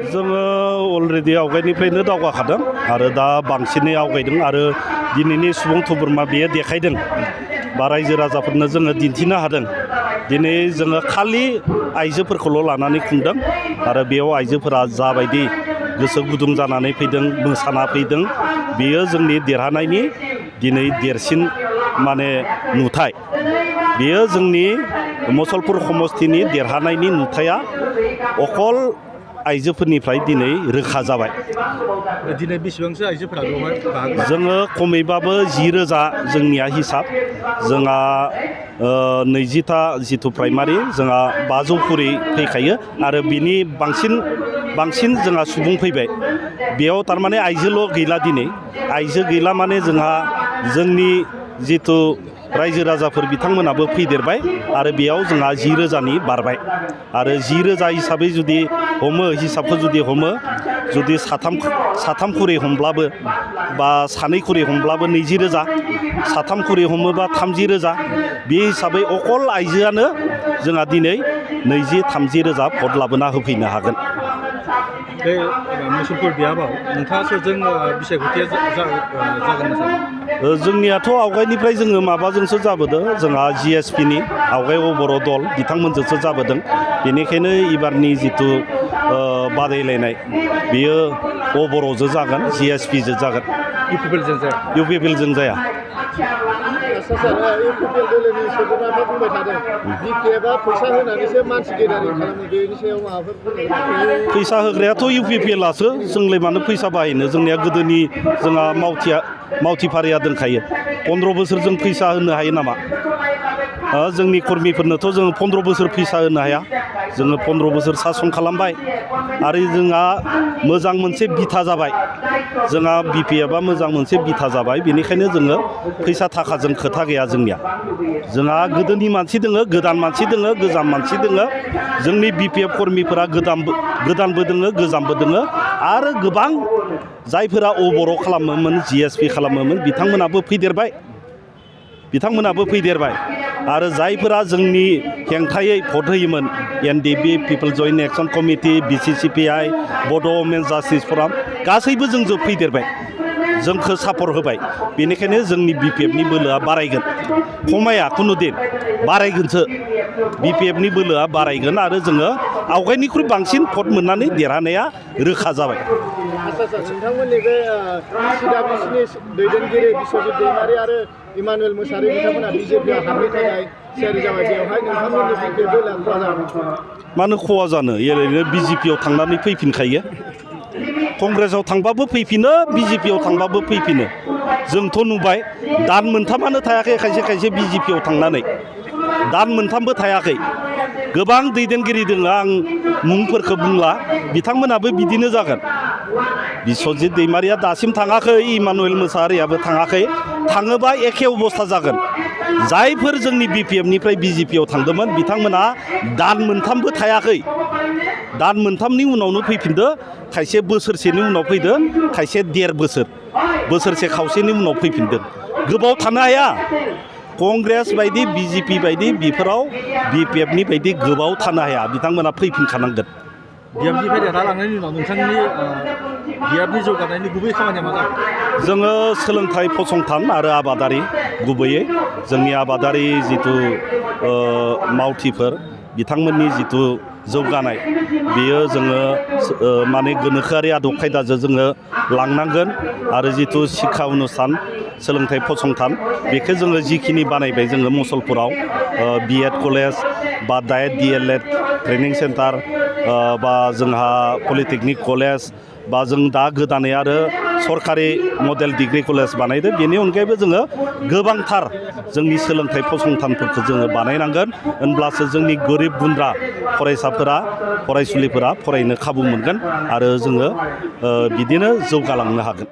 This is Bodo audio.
जोङो अलरेडि आवगायनिफ्रायनो दावगाखादों आरो दा बांसिनै आवगायदों आरो दिनैनि सुबुं थुबुरमा बेयो देखायदों बा रायजो राजाफोरनो जोङो दिन्थिनो हादों। दिनै जोङो खालि आइजोफोरखौल' लानानै खुंदों आरो बेयाव आइजोफोरा जाबायदि गोसो गुदुं जानानै फैदों मोसाना फैदों बेयो जोंनि देरहानायनि दिनै देरसिन माने नुथाय। बेयो जोंनि मुसलपुर समस्तिनि देरहानायनि नुथाया अकल आइजोफोरनिफ्राय दिनै रोखा जाबाय। दिनै बेसेबांसो आइजोफोरा बेवहाय बाहागो? जोङो खमैबाबो 10,000 जोंनिया हिसाब जोंहा 20टा जिथु प्राइमारि जोंहा 500 खरि फैखायो आरो बिनि बांसिन जोंहा सुबुं फैबाय। बेयाव थारमाने आइजोल' गैला दिनै आइजो गैला माने जोंहा जोंनि जिथु रायजो राजाफोर बिथांमोनाबो फैदेरबाय आरो बेयाव जोंहा 10,000नि बारबाय आरो 10,000 हिसाबै जुदि हमो हिसाबखौ जुदि साथाम खरि हमब्लाबो बा सानै खरि हमब्लाबो 20,000 साथाम खरि हमोबा 30,000 बे हिसाबै अकल आइजोआनो जोंहा दिनै 20-30,000 भट लाबोना होफैनो हागोन। बे मुसलपुर बियाबाव नोंथाङा सोरजों बिसायख'थिया जागोन सानो? जोंनियाथ' आवगायनिफ्राय जोङो माबाजोंसो जाबोदों जोंहा GSPनि आवगाय अबर' दल बिथांमोनजोंसो जाबोदों। बेनिखायनो एबारनि जिथु बादायलायनाय बेयो अबर'जों जागोन GSPजों जागोन। UPPLजों जाया। फैसा होग्रायाथ' UPPLआसो जोंलाय मानो फैसा बाहायनो जोंनिया गोदोनि जोंहा मावथिफारिया दंखायो 15 बोसोर जों फैसा होनो हायो नामा? जोंनि कर्मिफोरनोथ' जोङो 15 बोसोर फैसा होनो हाया। जोङो 15 बोसोर सासन खालामबाय आरो जोंहा मोजां मोनसे बिथा जाबाय। जोंहा BPFआ मोजां मोनसे बिथा जाबाय बेनिखायनो जोङो फैसा थाखाजों खोथा गैया जोंनिया। जोंहा गोदोनि मानसि दोङो गोदान मानसि दोङो गोजाम मानसि दोङो। जोंनि BPF कर्मिफोरा गोदानबो दोङो गोजामबो दोङो आरो गोबां जायफोरा अबर' खालामोमोन GSP खालामोमोन बिथांमोनाबो फैदेरबाय आरो जायफोरा जोंनि हेंथायै भट होयोमोन NDP पिपल जयेन्ट एक्सन कमिटि BCCPI बड' वमेन्स जास्टिस फराम गासैबो जोंजों फैदेरबाय जोंखौ सापर्ट होबाय। बेनिखायनो जोंनि BPFनि बोलोआ बारायगोन खमाया खुनु दिन बारायगोनसो। BPFनि बोलोआ बारायगोन आरो जोङो आवगायनिख्रुइ बांसिन भट मोननानै देरहानाया रोखा जाबाय। नोंथांमोननि बे CWCनि दैदेनगिरि बिश्वजित दैमारि आरो इमानुएल मोसाहारि बिथांमोना BJPआव हाबनो थाखाय थियारि जाबाय। बेवहाय नोंथांमोननि BPF बोलोआ खहा जागोन? मानो खहा जानो ओरैनो BJPआव थांनानै फैफिनखायो। कंग्रेसाव थांबाबो फैफिनो BJPआव थांबाबो फैफिनो। जोंथ' नुबाय दान मोनथामानो थायाखै खायसे BJPआव थांनानै दान मोनथामबो थायाखै। गोबां दैदेनगिरि दङ आं मुंफोरखौ बुंला बिथांमोनाबो बिदिनो जागोन। बिश्वजित दैमारिया दासिम थाङाखै इमानुएल मोसाहारियाबो थाङाखै। थाङोबा एखे अबस्था जागोन। जायफोर जोंनि BPFनिफ्राय BJPआव थांदोंमोन बिथांमोना दान मोनथामबो थायाखै। दान मोनथामनि उनावनो फैफिनदो खायसे बोसोरसेनि उनाव फैदो खायसे 1.5 बोसोरसे खावसेनि उनाव फैफिनदों। गोबाव थानो हाया। कंग्रेस बायदि BJP बायदि बेफोराव BPFनि बायदि गोबाव थानो हाया बिथांमोना फैफिनखानांगोन। बियाबनिफ्राय देरहालांनायनि उनाव नोंथांनि बियाबनि जौगानायनि गुबै खामानिया मा जागोन? जोङो सोलोंथाइ फसंथान आरो आबादारि गुबैयै जोंनि आबादारि जिथु मावथिफोर बिथांमोननि जिथु जौगानाय बेयो जोङो माने गोनोखोआरि आदब खायदाजों जोङो लांनांगोन आरो जिथु शिक्षा अनुस्थान सोलोंथाइ फसंथान बेखौ जोङो जिखिनि बानायबाय जोङो मुसलपुराव B.Ed कलेज बा डायेट DLED ट्रेनिं सेन्टार बा जोंहा पलिटेकनिक कलेज बा जों दा गोदानै आरो सरकारि मडेल डिग्री कलेज बानायदों बेनि अनगायैबो जोङो गोबांथार जोंनि सोलोंथाइ फसंथानफोरखौ जोङो बानायनांगोन होनब्लासो जोंनि गोरिब गुन्द्रा फरायसाफोरा फरायसुलिफोरा फरायनो खाबु मोनगोन आरो जोङो बिदिनो जौगालांनो हागोन।